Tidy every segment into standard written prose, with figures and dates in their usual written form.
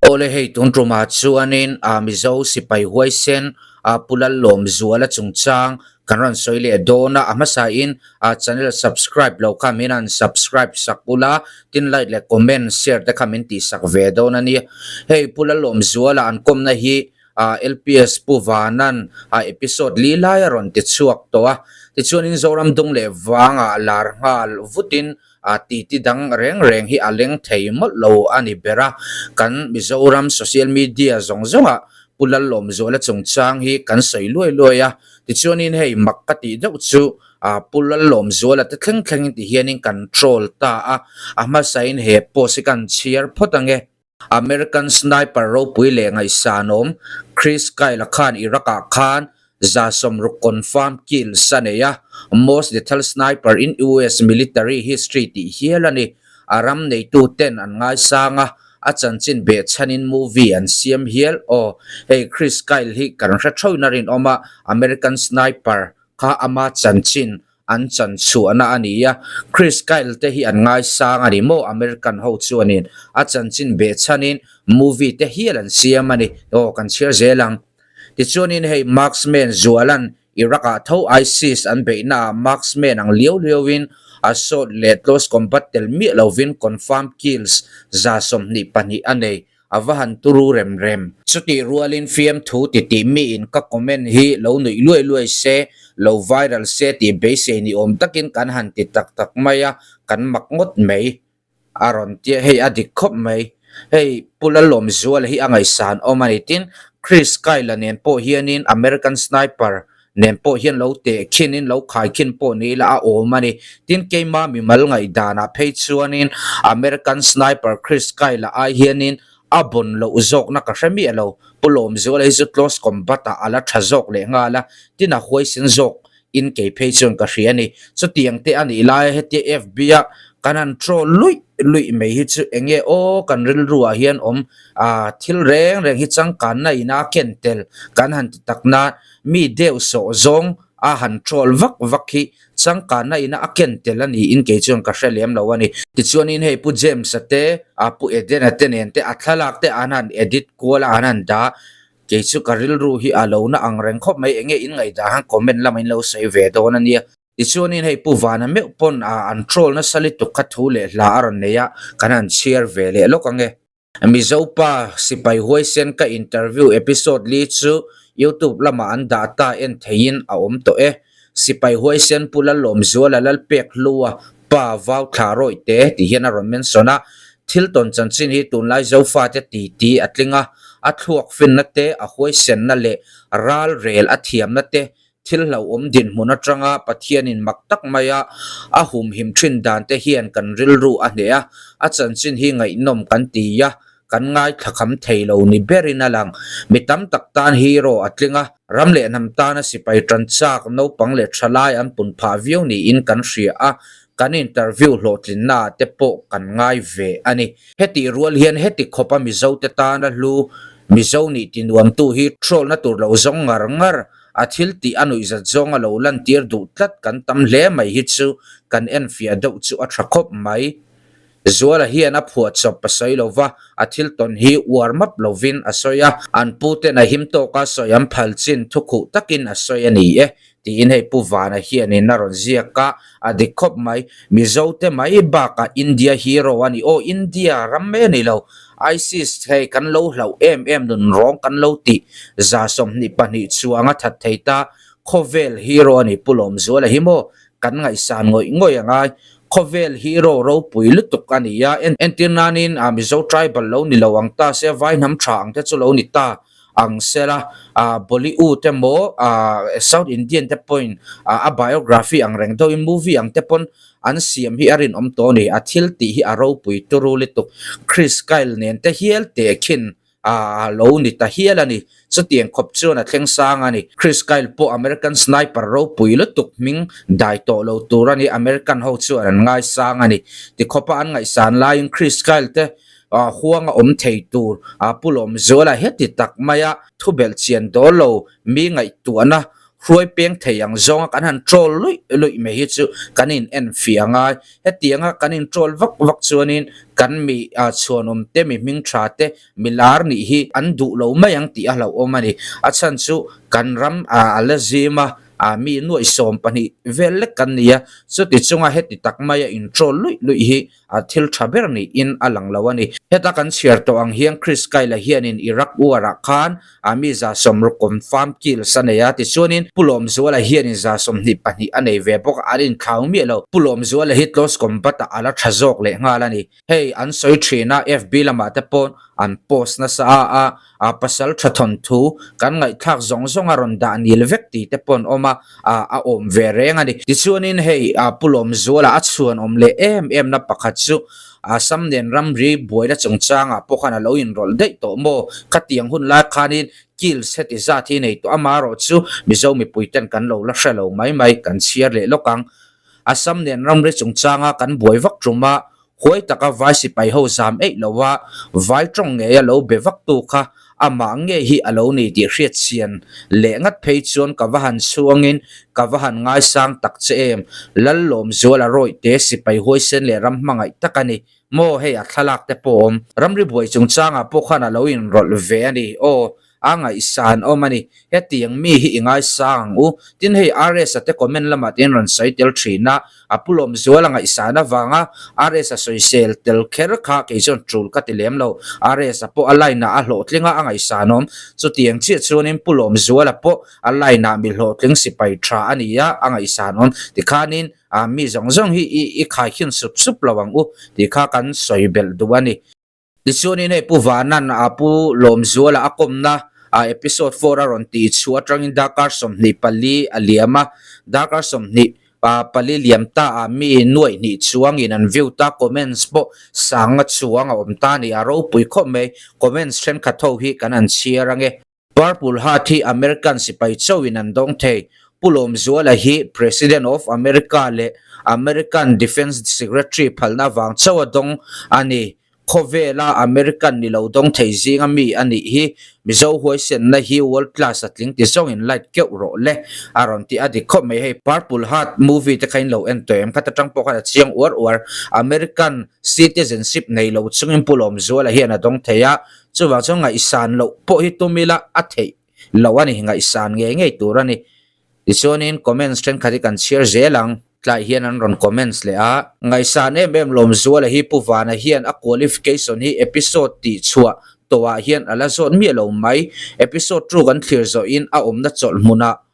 Awle hei tun tumah chuanin a Mizo sipai huaisen a Pu Lallawmzuala chungchang kan rawn sawi leh dawn a, a hmasain a channel subscribe loh kha min han subscribe sak ula, tin like leh comment share te kha min tihsak ve dawn a nia. Hei Pu Lallawmzuala an kawmna hi a LPS Pu Vanan a episode li lai a rawn ti chhuak tawh a, tichuanin Zoram dung leh vangah lar nghal vutin a titi dang reng reng hi a leng thei mawlh lo a ni ber a, kan Mizoram social media zawng zawngah Pu Lallawmzuala chungchang hi kan sawi luai luai a, tichuanin hei mak ka tih deuh chu a Pu Lallawmzuala te thleng thlengin ti hianin kan troll ta a, a hmasain he post hi kan chhiar phawt ange. American sniper ropui leh ngaihsanawm Chris Kyle-a khan Iraq-ah khan 60 confirm kills a nei a, most lethal sniper in US military history tih hial a ni. A ram neituten an ngaisang a, a chanchin behchhanin movie an siam hial. Aw, hei Chris Kyle hi kan hre theuhin a rinawm a, American sniper kha ama chanchin an chan chhuahna a ni a, Chris Kyle te hi an ngaisang a ni maw American ho chuanin a chanchin behchhanin movie te hial an siam a ni aw kan chhiar zel ang. Tichuanin hei marksman Zualan Iraq ah tho ISIS an beihna ah marksman ang liau liauin assault leh close combat tel miah lovin confirm kills 22 a nei. A va han turu rem rem. Chutih rualin fiamthu titih miin ka comment hi lo nuih luai luai se, lo viral se tih beisei ni awm takin kan han ti tak tak mai a, kan mak ngawt mai. A rawn tia hei a dik khawp mai. Hei Pu Lalawmzuala hi a ngaihsan awm a ni. Tin, Chris Kyle-a nen pawh hianin American Sniper nen pawh hian lo teh khin in lo khai khin pawh ni ila a awm a ni. Tin, keima mimal ngaihdanah phei chuanin American Sniper Chris Kyle-a ai hianin a bawn loh zawkna ka hre miah lo. Pu Lawmzuala hi chu close combat-ah a la tha zawk leh nghal a, tin a huaisen zawk in kei phei chuan ka hria a ni. Chutiang te a nih laia hetia FB-a kan han troll luih luih mai hi chu eng nge aw kan rilruah hian awm a thil reng reng hi changkanna ina ken tel kan han ti tak nan Mi deuh sawh zawng a han troll vak vak hi changkanna ina a ken tel a niin kei chuan ka hre lem lo a ni. Tichuanin hei Pu James-a te, a Pu Eden-a te nen te a thlalak te an han edit kual a, an han dah. Kei chu ka rilru hi a lo na ang reng khawp mai, enge in ngaihdah han comment lamah in lo sawi ve dawn a nia. Tichuanin hei Pu Vana meuh pawn a an troll nasa lutuk kha thu leh hla a rawn nei a, kan han chhiar ve leh lawk ange. Mizo pa sipai huaisen ka interview episode li chu YouTube lamah an dah ta en theihin a awm tawh e. Sipai huaisen Pu Lalawmzuala Lalpek Hlua pa vau thla rawih te ti hian a rawn mention a. Thil tawn chanchin hi tunlai Zofate titi a tling a, a thluak finna te, a huaisenna leh ral rel a thiamna te Thil hlauhawm dinhmun atanga Pathianin mak tak maia a humhim thin dan te hian kan rilru a hneh a, a chanchin hi ngaihnawm kan ti a, kan ngaithla kham thei lo ni berin a lang. Mi tam tak tan hero a tling a, ram leh hnam tana sipai tan chak naupang leh thalai an pun phah viau niin kan hria a, kan interview hlawhtlinna ah te pawh kan ngai ve a ni. Hetih rual hian heti khawpa Mizote tana hlu Mizo nih tinuamtu hi troll na tur lo zawng ngar ngar A thil tih a nuihzat zawng a lo lantir duh tlat kan tam hle mai hi chu kan enfiah deuh chu a tha khawp mai. Zuala hian a phuah chawp a sawi lo va, a thil tawn hi uar map lovin a sawi a, an pu ten a him tawka sawi an phal chin thukhuh takin a sawi a ni e, tiin hei Pu Vana hianin a rawn ziak a, a dik khawp mai. Mizo te mai bakah India hero a ni. Aw India ram mai a ni lo, ISIS hei kan lo hlauh em em nun rawng kan lo tih 22 chuang a that thei ta, khawvel hero a ni Pu Lawmzuala hi maw kan ngaihsan ngawih ngawih a ngai, khawvel hero ropui lutuk a ni a, entir nanin a Mizo tribal lo ni lo ang ta se vai hnam tha ang te chu lo ni ta ang sela a Bollywood emaw a South Indian te pawhin a biography ang reng deuhin movie ang te pawn An siam hi a rinawm tawh a ni. A thil tih hi a ropui turu lutuk. Chris Kyle nen te hial teh khin a lo ni ta hial a ni. Chutiang khawp chuan a thleng sang a ni. Chris Kyle pawh American sniper ropui lutuk hming dai tawh lo tur a ni. American ho chuan an ngaisang a ni. Tikhawpa an ngaihsan laiin Chris Kyle te huanga awm thei tur a Pu Lawmzuala heti tak maia thubelh chian dawl lo mi ngaihtuahna Hruai peng thei ang zawnga kan han troll luih luih mai hi chu kan in en fiah a ngai. Hetianga kan in troll vak vak chuanin kan mi chhuanawm te, mi hming tha te, mi lar nih hi an duh lo mai ang tih a hlauhawm a ni. A chhan chu kan ram a la zim a, mi nuaihsawm pahnih vel lek kan ni a, chuti chunga heti tak maia in troll luih luih hi a thil tha ber niin a lang lo a ni. Heta kan chhiar tawh ang hian Chris Kyle-a hianin Iraq War-ah khan a mi 60% confirm kills a nei a, tichuanin Pu Lawmzuala hianin 22% a nei ve bawk a, an inthlau miah lo. Pu Lawmzuala hi close combat-ah a la tha zawk leh nghal a ni. Hei an sawi thin a, FB lamah te pawn an post nasa a, a a pasal tha thawnthu kan ngaihthlak zawng zawng a rawn dah nil vek tih te pawh an awm a, a awm ve reng a ni. Tichuanin hei Pu Lawmzuala a chhuan awm leh em em na pakhat chu Assam nen ramri buaina chungchangah pawh khan a lo inrawlh daih tawh maw? Khatiang hun lai khanin kills heti zat hi nei tawh amaherawh chu Mizo mipui ten kan lo la hre lo mai mai, kan chhiar leh lawk ang. Assam nen ramri chungchanga kan buai vak tum a, Huai taka vai sipai ho zam eih lo a, vai tawng ngei a lo be vak tu kha amah ngei hi a lo ni tih hriat chian leh ngat phei chuan ka va han chhuangin ka va han ngaisang tak che em. Lallawmzuala rawihte sipai huaisen leh ram hmangaih tak a ni maw hei a thlalak te pawh awm. Ramri buai chungchangah pawh khan a lo inrawlh ve a ni aw. A ngaihsan awm a ni. Hetiang mi hi i ngaisang ang u. Tin hei RS-a te comment lamah te in rawn sawi tel thin a, a pu Lawmzuala ngaihsan avanga RS-a sawisel tel kher kha kei chuan tul ka ti lem lo. RS-a pawh a line ah a hlawhtling a, a ngaihsan awm. Chutiang chiah chuanin Pu Lawmzuala pawh a line ah mi hlawhtling sipai tha a ni a, a ngaihsan awm. Tikhanin mi zawng zawng hi i khaikhin sup sup lo ang u tih kha kan sawi belh duh a ni. Tichuanin hei Pu Vanan a Pu Lawmzuala a kawmna a episode 4 a rawn tih chhuah atangin darkar 24 a liam a, darkar 24 liam ta ah mi nuaih hnih chuangin an view ta, comments pawh sanga chuang a awm ta a ni, a ropui khawp mai, comments thenkhat ho hi kan han chhiar ange. Purple Heart hi American sipai chauhin an dawng thei. Pu Lawmzuala hi President of America leh American Defence Secretary phalna vang chauh a dawng a ni. Khawvela American ni lo dawng thei zinga mi a nih hi. Mizo huaisenna hi world class a tling ti zawngin light keuh rawh le a rawn ti a dik khawp mai. Hei Purple Heart movie te kha in lo en tawh em? Khata tang pawh khan a chiang uar uar. American citizenship nei lo chungin Pu Lawmzuala hian a dawng thei a. Chuvang chuan ngaihsan loh pawh hi tum ila a theih loh a ni, ngaihsan ngei ngei tur a ni. Tichuanin comments thenkhat hi kan chhiar zel ang. Tlai hian an rawn comments leh a. Ngaihsan em em Lawmzuala hi Pu Vana hian a qualification hi episode tih chhuah tawhah hian a la zawt miah lo mai. Episode 2 kan thlir zawhin a awmna chawlh hmunah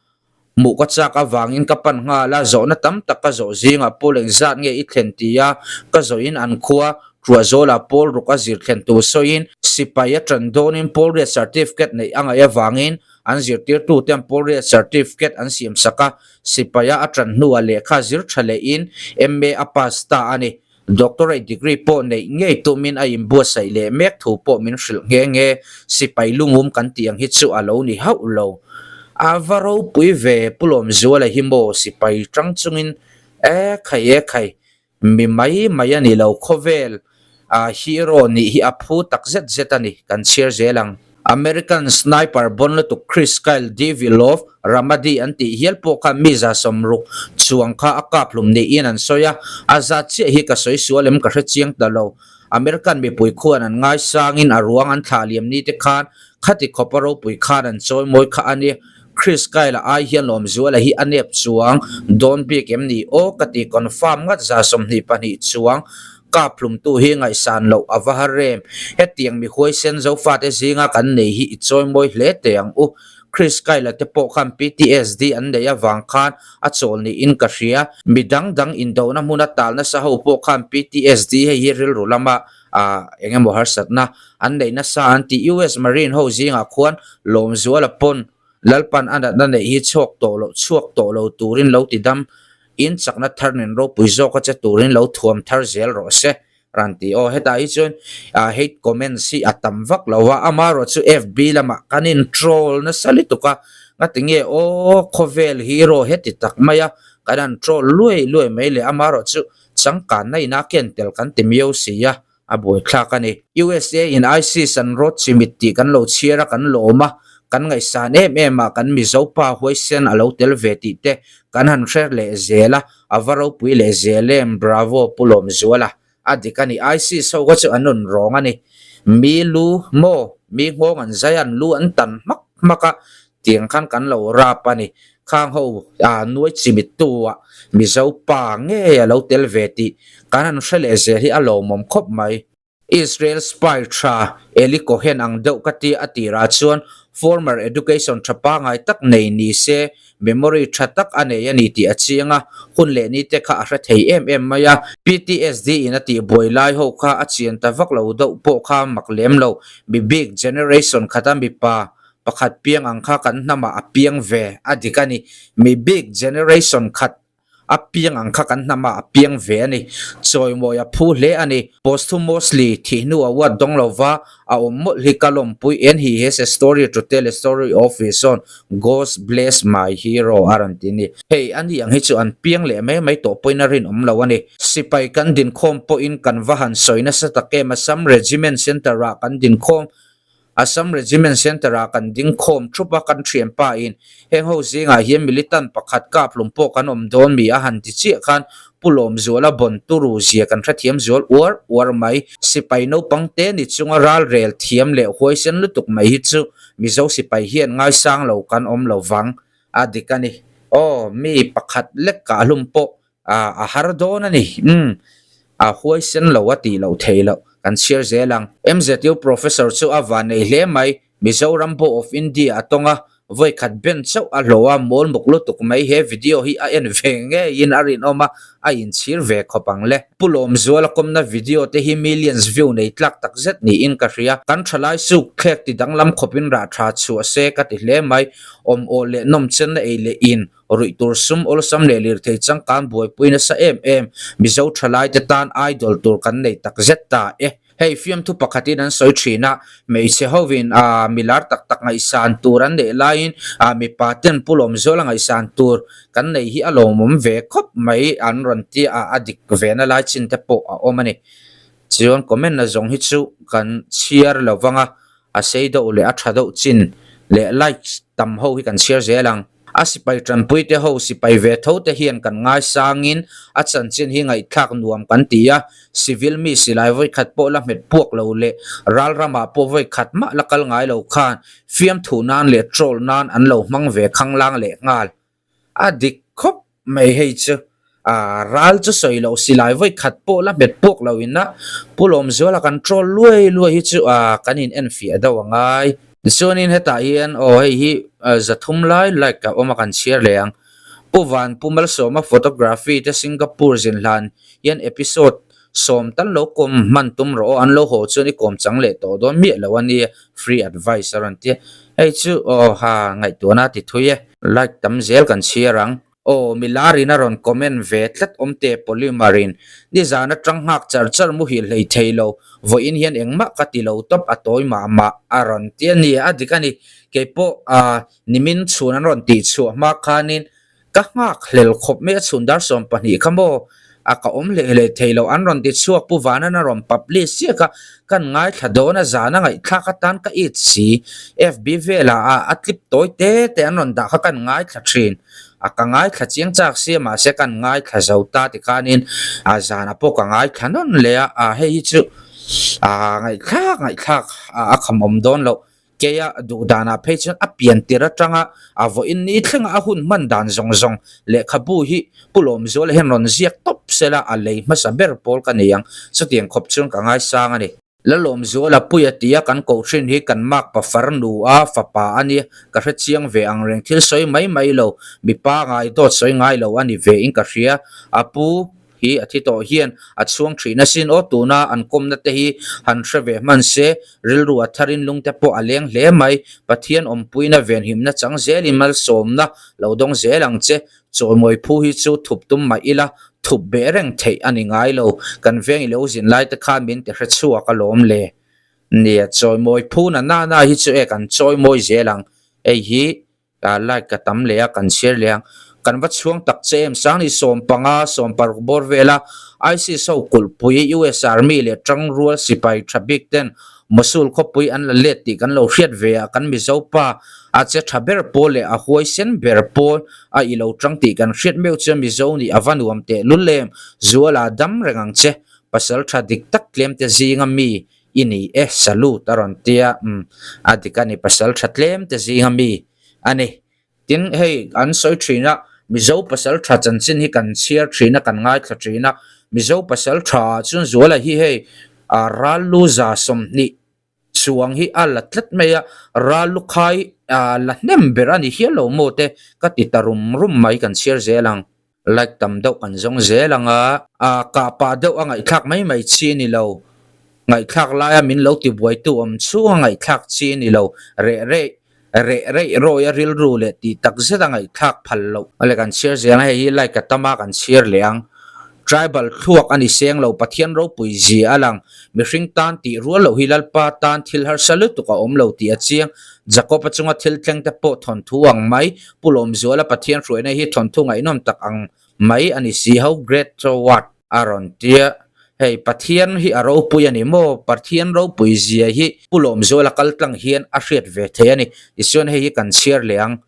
Hmuh ka chak avangin ka pan nghal a, zawhna tam tak ka zawh zingah Paul engzat nge i thlen ti a, ka zawhin an khua Truazawla Paul ruk a zir thlen tur sawiin sipai a tan dawnin Paul riat certificate neih a ngaih avangin an zirtirtuten Paul riat certificate an siam sak a, sipaia a tan hnuah lehkha zir tha lehin MA a pass ta a ni. Doctorate degree pawh neih ngei tumin a inbuatsaih leh mek thu pawh min hrilh nghe nghe. Sipai lungum kan tih ang hi chu a lo ni hauh lo. A va ropui ve, Pu Lawmzuala hi maw sipai tang chungin e khai e khai, mi mai mai a ni lo, khawvel a hero nih hi a phu tak zet zet a ni, kan chhiar zel ang. American sniper bon lutuk Chris Kyle Devil of Ramadi an tih hial pawh khan mi 60 chuang kha a kap hlum niin an sawi a, a zat chiah hi ka sawi sual em ka hre chiang ta lo. American mipui khuan an ngaisangin a ruang an thlah liam ni te khan khati khawpa ropui khan an chawi mawi kha a ni. Chris Kyle-a ai hian Lawmzuala hi a nep chuang dawn bik em ni aw ka ti confirm ngat 22 chuang Kap hlumtu hi ngaihsan loh a va har em? Hetiang mi huaisen Zofate zinga kan nei hi i chawi mawi hle teh ang u. Chris Kyle-a te pawh khan PTSD an neih avang khan a chawl niin ka hria. Mi dang dang indohna hmuna tal nasa ho pawh khan PTSD hei hi rilru lama eng emaw harsatna an neih nasa an ti. US Marine ho zingah khuan Lawmzuala pawn Lalpan a natna neih hi chhuak tawh loh chhuak tawh lo turin lo ti dam In chakna thar nen ropui zawk a che turin lo thuam thar zel rawh se ran ti aw. Hetah hi chuan hate comments hi a tam vak lo a, amaherawh chu FB lamah kan in troll nasa lutuk a, ngatinge aw khawvel hero heti tak mai a kan han troll luai luai mai le, amaherawh chu changkanna ina ken tel kan ti miau si a, a buaithlak a ni. USA in ISIS an rawt chimit tih kan lo chhiar a, kan lawm a, Kan ngaihsan em em a, kan Mizo pa huaisen a lo tel ve tih te kan han hre leh zel a, a va ropui leh zel em, Bravo Pu Lawmzuala. A dik a ni, ISIS ho kha chu an rawn rawng a ni. Mi lu maw, mi nghawng an zai a, an lu an tan hmak hmak a, tiang khan kan lo rap a ni. Khang ho ah nuai chimit tu ah Mizo pa ngei a lo tel ve tih kan han hre leh zel hi a lawmawm khawp mai. Israel spy tha Eli Cohen ang deuh ka ti a tirah chuan former education tha pangai tak nei ni se memory tha tak a nei a ni tih a chiang a, hun leh ni te kha a hre thei em em mai a. PTSD in a tih buai lai ho kha a chian ta vak lo deuh pawh kha mak lem lo, mi bik generation khata mipa pakhat piang ang kha kan hnamah a piang ve a dik a ni, mi bik generation khat A piang ang kha kan hnamah a piang ve a ni. Chawimawi a phu hle a ni. Posthumously thih hnu a uat dawng lova a awm mawlh hi ka lawmpui en hi he se story to tell a story of his own Ghost bless my hero a rawn ti ni. Hei a ni ang hi chu an piang leh mai mai tawh pawhin a rinawm lo a ni. Sipai kan dinkhawm pawhin kan va han sawi nasa tak em Assam Regiment Centre ah kan dinkhawm Assam Regiment Centre-ah kan ding khawm thup a, kan thianpa in heng ho zingah hian militant pakhat kap hlum pawh kan awm dawn mi a han ti chiah khan Pu Lawmzuala bawn turu zia kan hrethiam zual uar uar mai. Sipai naupang te ni chunga ralrel thiam leh huaisen lutuk mai hi chu Mizo sipai hian ngaisang lo kan awm lo vang a dik a ni. Aw, mi pakhat lek kah hlum pawh A har dawn a ni. Umm. A huaisen lo a tih loh theih loh. Kan chhiar zel ang. MZU Professor chu a van nei hle mai. Mizoram Bow of India a tawng a, vawi khat ben chauh a hlawh a, mawl muk lutuk mai. He video hi a en ve ngeiin a rinawm a, a inchhir ve khawp ang le. Pu Lawmzuala kawmna video te hi millions view nei tlak tak zet niin ka hria. Kan thalai suk thlek ti danglam khawpin rah tha chhuah se ka ti hle mai. Awm aw leh nawm chenna ei leh in Ruih tur sum awlsam leh lirthei changkan buaipui nasa em em Mizo thalaite tan idol tur kan nei tak zet ta e. Hei fiamthu pakhatin an sawi thin a, hmeichhe hovin a milar tak tak ngaihsan tur an neih laiin a mipa ten Pu Lawmzuala ngaihsan tur kan nei hi a lawmawm ve khawp mai an rawn ti a, a dik ve na lai chin te pawh a awm a ni. Chuan comment na zawng hi chu kan chhiar lo vang a, a sei deuh leh a tha deuh chin leh likes tam ho hi kan chhiar zel ang. A sipai tanpui te ho sipai ve tho te hian kan ngaisangin a chanchin hi ngaihthlak nuam kan ti a, civil mi silai vawikhat pawh la hmet puak lo leh ral ramah pawh vawikhat mah la kal ngai lo khan fiamthu nan leh troll nan an lo hmang ve khanglang leh nghal. A dik khawp mai hei chu. A ral chu sawi loh silai vawikhat pawh la hmet puak lo in a Pu Lawmzuala kan troll luai luai hi chu a kan in en fiah deuh a ngai. Tichuanin hetah hian aw hei hi zathum lai like a awm a kan chhiar leh ang. Pu Van Pu Malsawma photography te Singapore zin hlan hian episode 10 tal lo kawm hman tum rawh aw an lo haw chuan i kawm chang leh tawh dawn miah lo a nia free advice a rawn ti a. Hei chu aw ha ngaihtuahna a ti thui e. Like tam zel kan chhiar ang. Aw, milar in a rawn comment ve tlat awm te Polymer in nizan atang nghak char char muhil hlei thei lo, vawiin hian engmah ka ti lo tawp a tawi mah mah a rawn ti a ni, a dik a ni, keipawh ah nimin chhun an rawn tih chhuah hma khanin ka nghak hlel khawp mai a chhun dar 12 kha maw a ka awm hlei hlei thei lo an rawn ti chhuak Pu Vanan a rawn publish chiah kha kan ngaithla dawn a zan a ngaihthlak atan ka it si FB velah ah a tlip tawi te te an rawn dah kha kan ngaithla thin a ka ngaithla chiang chak sia mahse kan ngaithla zo ta tikhanin a zanah pawh ka ngaithla nawn leh a a hei hi chu a ngaihthlak ngaihthlak a khamawm dawn loh Keia duh danah phei chuan a pian tir atanga a vawiin ni thlenga a hun hman dan zawng zawng lehkhabu hi Pu Lawmzuala hian rawn ziak tawp sela a lei hmasa ber pawl ka nei ang. Chutiang khawp chuan ka ngaisang a ni. Lalawmzuala puia tia kan kohhrin hi kan makpa farnu a fapa a nia, ka hre chiang ve ang reng thil sawi mai mai lo, mipa ngai dawt sawi ngai lo a ni ve in ka hria. A pu hi a thi tawh hian a chhuang thin asin aw tuna an kawmna te hi han hre ve hman se rilru a tharin lungte pawh a leng hle mai Pathian awmpuina venhimna chang zelin malsawmna lo dawng zel ang che chawimawi phu hi chu thup tum mah ila thup beh reng theih a ni ngai lo kan veng i lo zin lai te khan min ti hre chhuak alawm le nia chawimawi phu na na na hi chu e kan chawimawi zel ang hei hi Like ka tam leh a, kan share leh ang. Kan va chhuang tak che em, Sangni 15, 16 bawr vela ISIS ho kulhpui US Army leh Tangrual sipai tha bik ten Mosul khawpui an la let tih kan lo hriat ve a, kan Mizo pa a che tha ber pawl leh a huaisen ber pawl a i lo tang tih kan hriat meuh chuan Mizo nih a va nuam teh lul em? Zuala dam reng ang che, pasal tha dik tak tlem te zinga mi i ni e, salute a rawn tia, umm a dik a ni, pasal tha tlem te zinga mi a ni. Tin, hei an sawi thin a, Mizo pasal tha chanchin hi kan chhiar thin a, kan ngaithla thin a, Mizo pasal tha ah chuan Zuala hi hei ah ral lu 20 chuang hi a la tlat mai a, ral lu khai ah la hnem ber a ni hial lo maw te ka ti ta rum rum mai kan chhiar zel ang. Like tam deuh kan zawng zel ang a. Ah kah pah deuh a ngaihthlak mai mai chi a ni lo. Ngaihthlak laia min lo ti buaitu awm chhung a ngaihthlak chi a ni lo. Reh reh reh reih rawi a rilru leh tih tak zet a ngaihthlak phal loh. Awle kan chhiar zel ang hei hi like a tam a kan chhiar leh ang. Tribal thluak a ni seng lo Pathian ropui zia a lang. Mihring tan tih rual loh hi Lalpa tan thil harsa lutuk a awm lo tih a chiang. Jakob-a chunga thil thleng te pawh thawnthu ang mai. Pu Lawmzuala Pathian hruaina hi thawnthu ngaihnawm tak ang mai a ni si ho Great so what? A rawn tia. Hei Pathian hi a ropui a ni maw? Pathian ropui zia hi Pu Lawmzuala kal tlang hian a hriat ve thei a ni. Tichuan hei hi kan chhiar leh ang.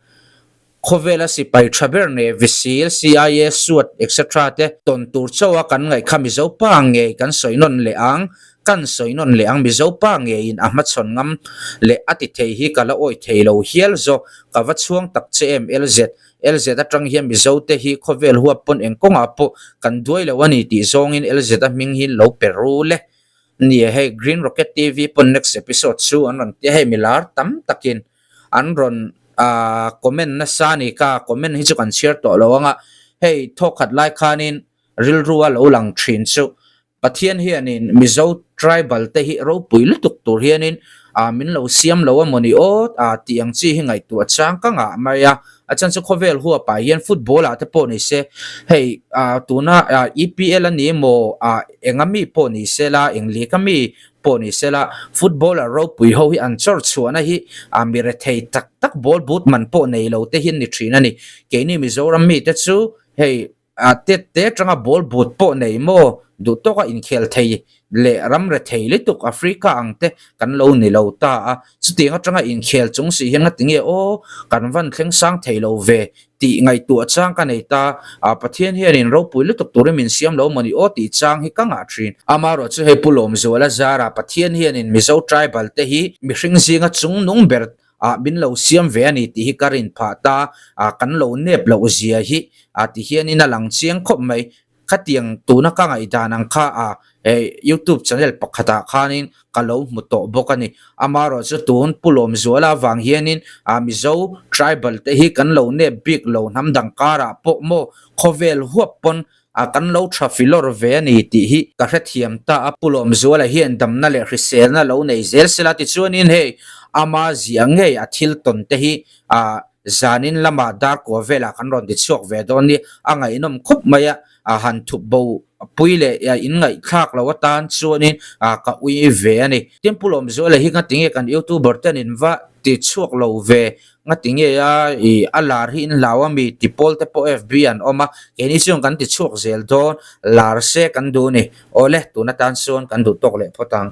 Khawvela sipai tha ber nge Visil, CIA, SWAT etc te tawn tur chauha kan ngaih kha Mizo pa ngei kan sawi nawn leh ang. Kan sawi nawn leh ang Mizo pa ngeiin a hmachhawn ngam leh a ti thei hi ka la awih thei lo hial zawk. Ka va chhuang tak che em LZ. LZ atang hian Mizo te hi khawvel huap pawn eng kawngah pawh kan duai lo a ni tih zawngin LZ a hming hi lo pe ru le. Nia hei Green Rocket TV pawn next episode chu an rawn tia hei milar tam takin an rawn ah comment nasa a ni ka comment hi chu kan chhiar tawh lo anga hei thawkhat lai khanin rilru a lo lang thin chu Pathian hianin Mizo tribal te hi ropui lutuk tur hianin ah min lo siam lo a mawni aw ah tih ang chi hi ngaihtuah chang ka ngah mai a, a chhan chu khawvel huapah hian football ah te pawh ni se hei ah tuna ah EPL a ni emaw ah eng a mi pawh ni se la eng league a mi pawh ni se la footballer ropui ho hi an chawr chhuahna hi ah mi rethei tak tak ball boot man pawh nei lo te hi an ni thin a ni keini Mizoram mite chu hei A tet te atanga ball but pawh nei maw? Duh tawka inkhel thei leh ram rethei lutuk Africa ang te kan lo ni lo ta a. Chutiang atanga inkhel chung si hian ngati nge aw kan van thleng sang thei lo ve tih ngaihtuah chang ka nei ta. A Pathian hianin ropui lutuk turin min siam lo mawni aw tih chang hi ka ngah thin. Amaherawh chu hei Pu Lawmzuala zara Pathian hianin Mizo tribal te hi mihring zinga chungnung ber ah min lo siam ve a ni tih hi ka rin phah ta ah kan lo nep loh zia hi ah ti hianin a lang chiang khawp mai. Khatiang tuna ka ngaihdan ang kha ah eh youtube channel pakhatah khanin ka lo hmu tawh bawk a ni. Amaherawh chu tun Pu Lawmzuala avang hianin ah Mizo tribal te hi kan lo nep bik lo hnam dang karah pawh maw khawvel huap pawn A kan lo tha filawr ve a ni tih hi ka hrethiam ta a. Pu Lawmzuala hian damna leh hriselna lo nei zel sela tichuanin hei ama ziah ngei a thil tawn te hi a zanin lama darkua velah kan rawn ti chhuak ve dawn ni. A ngaihnawm khawp mai a, a han thup bo pui leh in ngaihthlak lo atan chuanin ka ui ve a ni. Tin Pu Lawmzuala hi ngatinge kan youtuber ten in va ti chhuak lo ve Ngati nge a i a lar hi in hlau a mi ti pawl te pawh FB an awm a, keini chuan kan ti chhuak zel dawn, lar se kan duh ni. Awle, tun atan chuan kan duh tawk leh phawt ang.